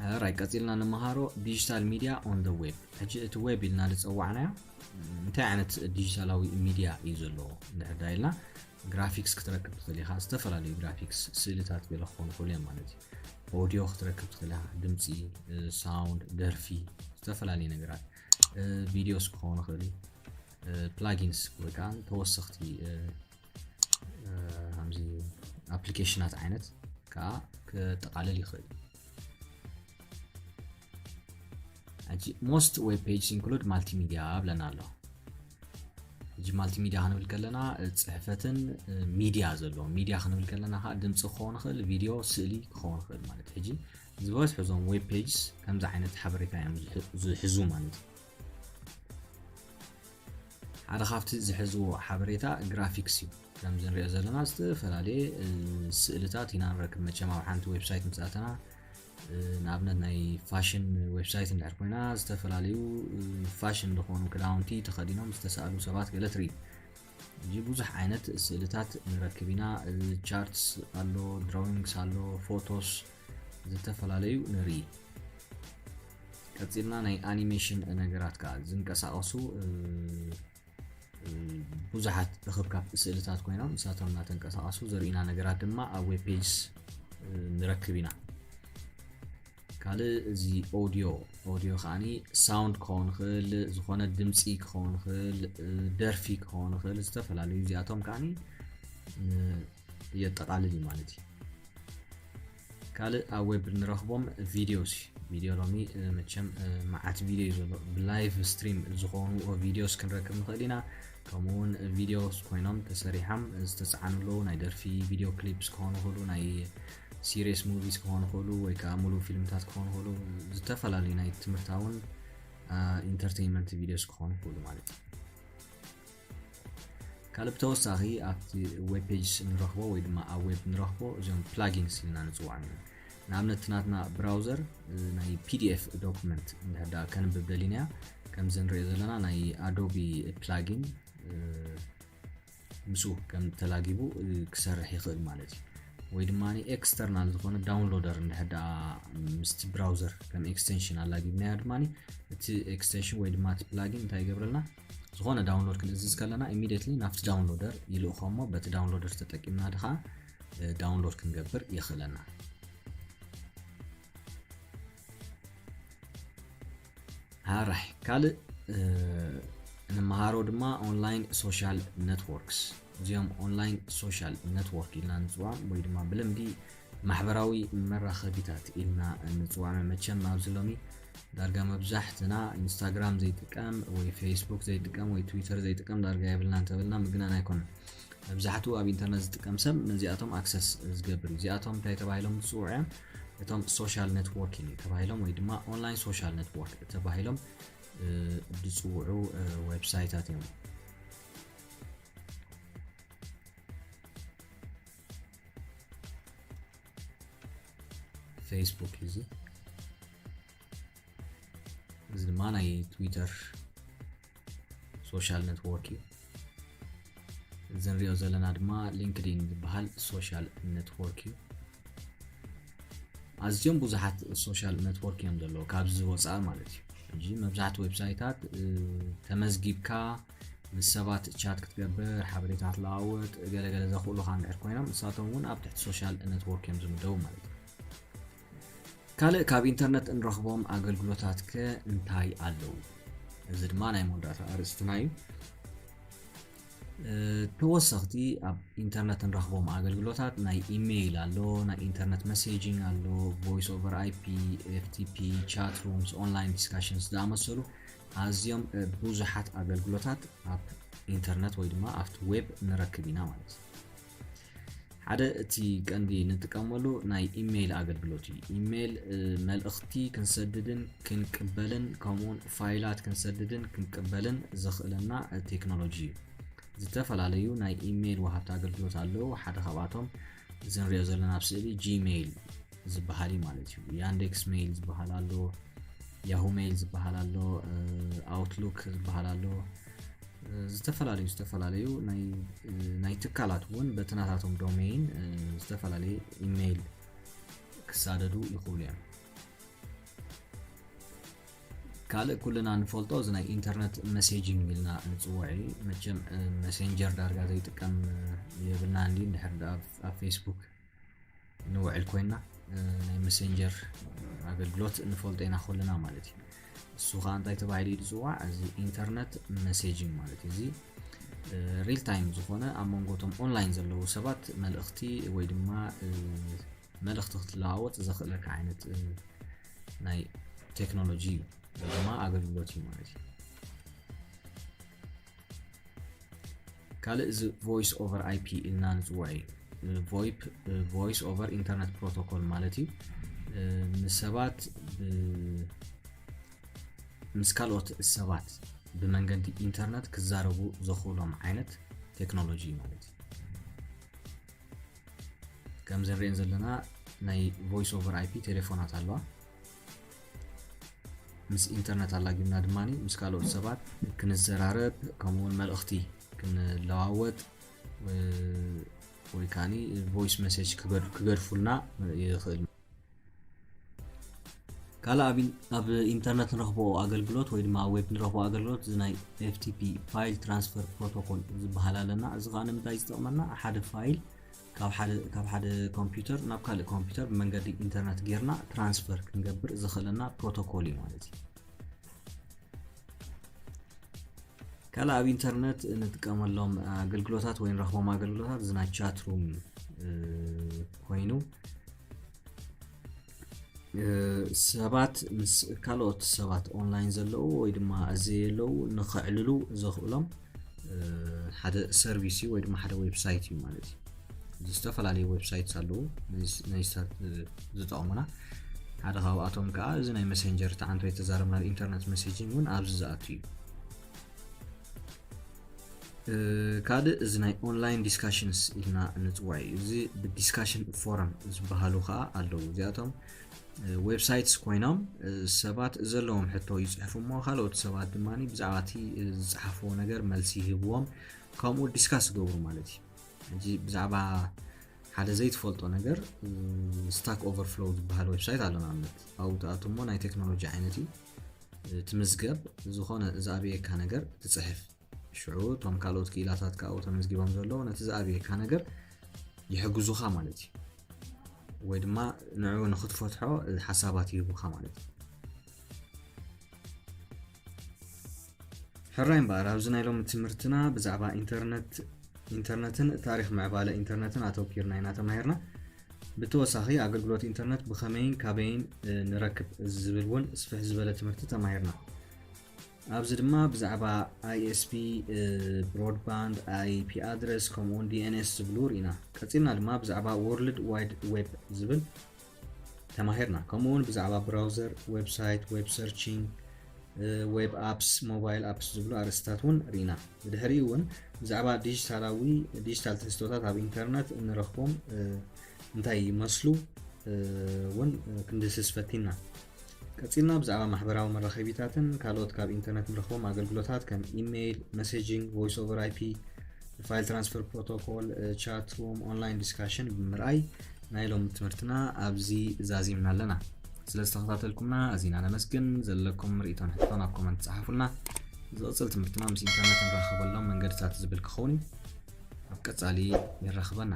ሕራይ ቀፂልና ንመሃሮ digital media on the web። ሕጂ እቲ ዌብ ኢልና ዝፀዋዕናዮ እንታይ ዓይነት ዲጂታላዊ ሚድያ እዩ ዘለዎ እንድሕር ዳ ኢልና፣ ግራፊክስ ክትረክብ ትኽእል ኢኻ። ዝተፈላለዩ ግራፊክስ፣ ስእልታት ገለ ክኾኑ ይኽእሉ እዮም ማለት እዩ። ኦዲዮ ክትረክብ ትኽእል ኢኻ፣ ድምፂ፣ ሳውንድ፣ ደርፊ፣ ዝተፈላለዩ ነገራት፣ ቪዲዮስ ክኸውን ይኽእል እዩ። ፕላጊንስ ወይ ከዓ ተወሰኽቲ ከምዚ ኣፕሊኬሽናት ዓይነት ከዓ ክጠቃልል ይኽእል። ሕጂ most web pages include multimedia ብለና ኣሎ። ሕጂ ማልቲሚዲያ ክንብል ከለና ጽሕፈትን ሚዲያ ዘለዎ፣ ሚዲያ ክንብል ከለና ከዓ ድምፂ ክኸውን ይኽእል፣ ቪዲዮ፣ ስእሊ ክኸውን ይኽእል ማለት እዩ። ሕጂ ዝበዝሑ እዞም ዌብ ፔጅስ ከምዚ ዓይነት ሓበሬታ እዮም ዝሕዙ ማለት እዩ። ሓደ ካብቲ ዝሕዝዎ ሓበሬታ ግራፊክስ እዩ። ከምዚ ንሪኦ ዘለና ዝተፈላለየ ስእልታት ኢና ንረክብ። መቸም ኣብ ሓንቲ ዌብሳይት ምስ ኣተና ንኣብነት ናይ ፋሽን ዌብሳይት እንድሕር ኮይና ዝተፈላለዩ ፋሽን ዝኾኑ ክዳውንቲ ተኸዲኖም ዝተሳእሉ ሰባት ገለ ትርኢ። እዚ ብዙሕ ዓይነት ስእልታት ንረክብ ኢና። ቻርትስ ኣሎ፣ ድሮዊንግስ ኣሎ፣ ፎቶስ ዝተፈላለዩ ንርኢ። ቀፂልና ናይ ኣኒሜሽን ነገራት ከዓ ዝንቀሳቐሱ ብዙሓት እኽብካብ ስእልታት ኮይኖም ንሳቶም እናተንቀሳቐሱ ዘርእዩና ነገራት ድማ ኣብ ዌብ ፔጅስ ንረክብ ኢና። ካልእ እዚ ኦዲዮ፣ ኦዲዮ ከዓኒ ሳውንድ ክኸውን ይኽእል፣ ዝኾነ ድምፂ ክኸውን ይኽእል፣ ደርፊ ክኸውን ይኽእል፣ ዝተፈላለዩ እዚኣቶም ከዓኒ የጠቓልል እዩ ማለት እዩ። ካልእ ኣብ ዌብ ንረኽቦም ቪዲዮስ እዩ። ቪዲዮ ሎሚ መቸም መዓት ቪዲዮ እዩ ዘሎ። ብላይቭ ስትሪም ዝኾኑ ቪዲዮስ ክንረክብ ንኽእል ኢና። ከምኡ እውን ቪዲዮስ ኮይኖም ተሰሪሖም ዝተፃዓኑ ኣለዉ። ናይ ደርፊ ቪዲዮ ክሊፕስ ክኾኑ ይኽእሉ፣ ናይ ሲሪየስ ሙቪስ ክኾኑ ይኽእሉ፣ ወይ ከዓ ሙሉእ ፊልምታት ክኾኑ ይኽእሉ፣ ዝተፈላለዩ ናይ ትምህርታውን ኢንተርቴይንመንት ቪዲዮስ ክኾኑ ይኽእሉ ማለት እዩ። ካልእ ብተወሳኺ ኣብቲ ዌብ ፔጅስ ንረኽቦ ወይ ድማ ኣብ ዌብ ንረኽቦ እዞም ፕላጊንስ ኢልና ንፅዋዕም ኢና። ንኣብነት እቲ ናትና ብራውዘር ናይ ፒዲኤፍ ዶኩመንት እንድሕር ደኣ ከንብብ ደሊናያ፣ ከምዚ ንሪኦ ዘለና ናይ ኣዶቢ ፕላጊን ምስኡ ከም ተላጊቡ ክሰርሕ ይኽእል ማለት እዩ። ወይ ድማ ኤክስተርናል ዝኾነ ዳውንሎደር እንድሕር ደኣ ምስቲ ብራውዘር ከም ኤክስቴንሽን ኣላጊብናዮ ድማ እቲ ኤክስቴንሽን ወይ ድማ እቲ ፕላጊን እንታይ ይገብረልና፣ ዝኾነ ዳውንሎድ ክንእዝዝ ከለና ኢሚዲየትሊ ናብቲ ዳውንሎደር ይልእኾ እሞ በቲ ዳውንሎደር ተጠቂምና ድኻ ዳውንሎድ ክንገብር የኽእለና። ሓራይ ካልእ ንመሃሮ ድማ ኦንላይን ሶሻል ኔትወርክስ። እዚኦም ኦንላይን ሶሻል ኔትወርክ ኢልና ንፅዋም ወይ ድማ ብልምዲ ማሕበራዊ መራኸቢታት ኢልና ንፅዋዕ። መቸም ኣብዚ ሎሚ ዳርጋ መብዛሕትና ኢንስታግራም ዘይጥቀም ወይ ፌስቡክ ዘይጥቀም ወይ ትዊተር ዘይጥቀም ዳርጋ የብልና እንተበልና ምግናን ኣይኮነን። መብዛሕትኡ ኣብ ኢንተርነት ዝጥቀም ሰብ ነዚኣቶም ኣክሰስ ዝገብር እዩ። እዚኣቶም እንታይ ተባሂሎም ዝፅውዑ እዮም? እቶም ሶሻል ኔትወርኪንግ ተባሂሎም ወይ ድማ ኦንላይን ሶሻል ኔትወርክ ተባሂሎም ዝፅውዑ ዌብሳይታት እዮም። ፌስቡክ እዩ እዚ። እዚ ድማ ናይ ትዊተር ሶሻል ኔትወርክ እዩ። እዚ ንሪኦ ዘለና ድማ ሊንክድኢን ዝበሃል ሶሻል ኔትወርክ እዩ። ኣዝዮም ብዙሓት ሶሻል ኔትወርክ እዮም ዘለዉ ካብዚ ወፃኢ ማለት እዩ። ሕጂ መብዛሕትኡ ዌብሳይታት ተመዝጊብካ ምስ ሰባት ቻት ክትገብር፣ ሓበሬታ ክትለዋወጥ፣ ገለገለ ዘኽእሉኻ እንድሕር ኮይኖም ንሳቶም እውን ኣብ ትሕቲ ሶሻል ኔትወርክ እዮም ዝምደቡ ማለት እዩ። ካልእ ካብ ኢንተርነት እንረኽቦም ኣገልግሎታት ከ እንታይ ኣለዉ? እዚ ድማ ናይ መወዳእታ ኣርእስትና እዩ። ተወሰኽቲ ኣብ ኢንተርነት እንረኽቦም ኣገልግሎታት ናይ ኢሜይል ኣሎ፣ ናይ ኢንተርነት መሴጂንግ ኣሎ፣ ቮይስ ኦቨር ኣይፒ፣ ኤፍቲፒ፣ ቻት ሩምስ፣ ኦንላይን ዲስካሽንስ ዝኣመሰሉ ኣዝዮም ብዙሓት ኣገልግሎታት ኣብ ኢንተርነት ወይ ድማ ኣብቲ ዌብ ንረክብ ኢና ማለት እዩ። ሓደ እቲ ቀንዲ ንጥቀመሉ ናይ ኢሜይል ኣገልግሎት እዩ። ኢሜይል መልእኽቲ ክንሰድድን ክንቅበልን ከምኡውን ፋይላት ክንሰድድን ክንቅበልን ዘኽእለና ቴክኖሎጂ እዩ። ዝተፈላለዩ ናይ ኢሜይል ወሃብቲ ኣገልግሎት ኣለዉ። ሓደ ካብኣቶም እዚ ንሪኦ ዘለና ኣብ ስእሊ ጂሜይል ዝበሃል እዩ ማለት እዩ። ያንዴክስ ሜይል ዝበሃል ኣሎ፣ ያሁ ሜይል ዝበሃል ኣሎ፣ ኣውትሉክ ዝበሃል ኣሎ። ዝተፈላለዩ ዝተፈላለዩ ናይ ትካላት እውን በቲ ናታቶም ዶሜይን ዝተፈላለየ ኢሜይል ክሳደዱ ይኽእሉ እዮም። ካልእ ኩልና ንፈልጦ እዚ ናይ ኢንተርነት መሴጂንግ ኢልና ንፅውዕ እዩ። መቸም መሴንጀር ዳርጋ ዘይጥቀም የብልና እንዲ ድሕር ኣብ ፌስቡክ ንውዕል ኮይና ናይ መሴንጀር ኣገልግሎት ንፈልጦ ኢና ኩልና ማለት እዩ። እሱ ከዓ እንታይ ተባሂሉ እዩ ዝፅዋዕ? እዚ ኢንተርነት መሴጂንግ ማለት እዩ። እዚ ሪል ታይም ዝኾነ ኣብ መንጎቶም ኦንላይን ዘለዉ ሰባት መልእኽቲ ወይ ድማ መልእኽቲ ክትለዋወጥ ዘኽእለካ ዓይነት ናይ ቴክኖሎጂ እዩ ወይ ድማ ኣገልግሎት እዩ ማለት እዩ። ካልእ እዚ ቮይስ ኦቨር IP ኢልና ንፅውዕ እዩ። ቮይፕ ቮይስ ኦቨር ኢንተርነት ፕሮቶኮል ማለት እዩ። ንሰባት ምስ ካልኦት ሰባት ብመንገዲ ኢንተርነት ክዛረቡ ዘኽእሎም ዓይነት ቴክኖሎጂ ማለት እዩ። ከምዚ ንሪኤን ዘለና ናይ ቮይስ ኦቨር IP ቴሌፎናት ኣለዋ። ምስ ኢንተርነት ኣላጊብና ድማ ምስ ካልኦት ሰባት ክንዘራረብ ከምኡውን መልእኽቲ ክንለዋወጥ ወይ ከዓ ቮይስ መሴጅ ክገድፉልና ይኽእል። ካልእ ኣብ ኢንተርነት ንረኽቦ ኣገልግሎት ወይ ድማ ኣብ ዌብ ንረኽቦ ኣገልግሎት እዚ ናይ FTP ፋይል ትራንስፈር ፕሮቶኮል ዝበሃል ኣለና። እዚ ከዓ ንምንታይ ዝጠቕመና? ሓደ ፋይል ካብ ሓደ ኮምፒውተር ናብ ካልእ ኮምፒውተር ብመንገዲ ኢንተርነት ጌርና ትራንስፈር ክንገብር ዘኽእለና ፕሮቶኮል እዩ ማለት እዩ። ካልእ ኣብ ኢንተርነት እንጥቀመሎም ኣገልግሎታት ወይ ንረኽቦም ኣገልግሎታት እዚ ናይ ቻት ሩም ኮይኑ ሰባት ምስ ካልኦት ሰባት ኦንላይን ዘለዉ ወይ ድማ ዘየለዉ ንኸዕልሉ ዘኽእሎም ሓደ ሰርቪስ እዩ ወይ ድማ ሓደ ዌብሳይት እዩ ማለት እዩ። ዝተፈላለዩ ዌብሳይት ኣለዉ ናይ ስታት ዝጠቕሙና። ሓደ ካብኣቶም ከዓ እዚ ናይ መሴንጀር ተዓንቶ የተዛረብና ኢንተርነት መሴጂንግ እውን ኣብዚ ዝኣቱ እዩ። ካልእ እዚ ናይ ኦንላይን ዲስካሽንስ ኢልና ንፅዋዕ እዩ። እዚ ብዲስካሽን ፎረም ዝበሃሉ ከዓ ኣለዉ። እዚኣቶም ዌብሳይትስ ኮይኖም ሰባት ዘለዎም ሕቶ ይፅሕፉ እሞ ካልኦት ሰባት ድማ ብዛዕባ እቲ ዝፀሓፍዎ ነገር መልሲ ይህብዎም፣ ከምኡ ዲስካስ ይገብሩ ማለት እዩ። ሕጂ ብዛዕባ ሓደ ዘይትፈልጦ ነገር ስታክ ኦቨርፍሎው ዝበሃል ዌብሳይት ኣሎ ንኣብነት ኣብኡ ትኣቱ እሞ ናይ ቴክኖሎጂ ዓይነት እዩ። ትምዝገብ ዝኾነ ዝኣብየካ ነገር ትፅሕፍ። ሽዑ እቶም ካልኦት ክኢላታት ከዓ ተመዝጊቦም ዘለዉ ነቲ ዝኣብየካ ነገር ይሕግዙኻ ማለት እዩ። ወይ ድማ ንዕኡ ንክትፈትሖ ሓሳባት ይህቡኻ ማለት እዩ። ሕራይ እምበኣር ኣብዚ ናይ ሎሚ ትምህርትና ብዛዕባ ኢንተርነት ኢንተርነትን ታሪክ ምዕባለ ኢንተርነትን ኣተውኪርና ኢና ተማሂርና። ብተወሳኺ ኣገልግሎት ኢንተርነት ብኸመይን ካበይን ንረክብ ዝብል እውን ስፍሕ ዝበለ ትምህርቲ ተማሂርና። ኣብዚ ድማ ብዛዕባ ISP፣ ብሮድባንድ፣ IP ኣድረስ ከምኡውን DNS ዝብሉ ርኢና። ቀፂልና ድማ ብዛዕባ ወርልድ ዋይድ ዌብ ዝብል ተማሂርና። ከምኡውን ብዛዕባ ብራውዘር፣ ዌብሳይት፣ ዌብ ሰርቺንግ፣ ዌብ ኣፕስ፣ ሞባይል ኣፕስ ዝብሉ ኣርእስታት እውን ርኢና። ብድሕሪኡ እውን ብዛዕባ ዲጂታላዊ ዲጂታል ትሕዝቶታት ኣብ ኢንተርነት እንረኽቦም እንታይ ይመስሉ እውን ክንድህስስ ፈቲና። ቀፂልና ብዛዕባ ማሕበራዊ መራኸቢታትን ካልኦት ካብ ኢንተርነት ንረኽቦም ኣገልግሎታት ከም ኢሜይል፣ መሴጂንግ፣ ቮይስ ኦቨር IP፣ ፋይል ትራንስፈር ፕሮቶኮል፣ ቻት ሩም፣ ኦንላይን ዲስካሽን ብምርኣይ ናይ ሎም ትምህርትና ኣብዚ ዛዚምና ኣለና። ስለ ዝተኸታተልኩምና ኣዚና ነመስግን። ዘለኩም ርእቶን ሕቶን ኣብ ኮመንት ጸሓፉልና። ዝቕጽል ትምህርትና ምስ ኢንተርነት እንራኸበሎም መንገድታት ዝብል ክኸውን እዩ። ኣብ ቀጻሊ የራኽበና።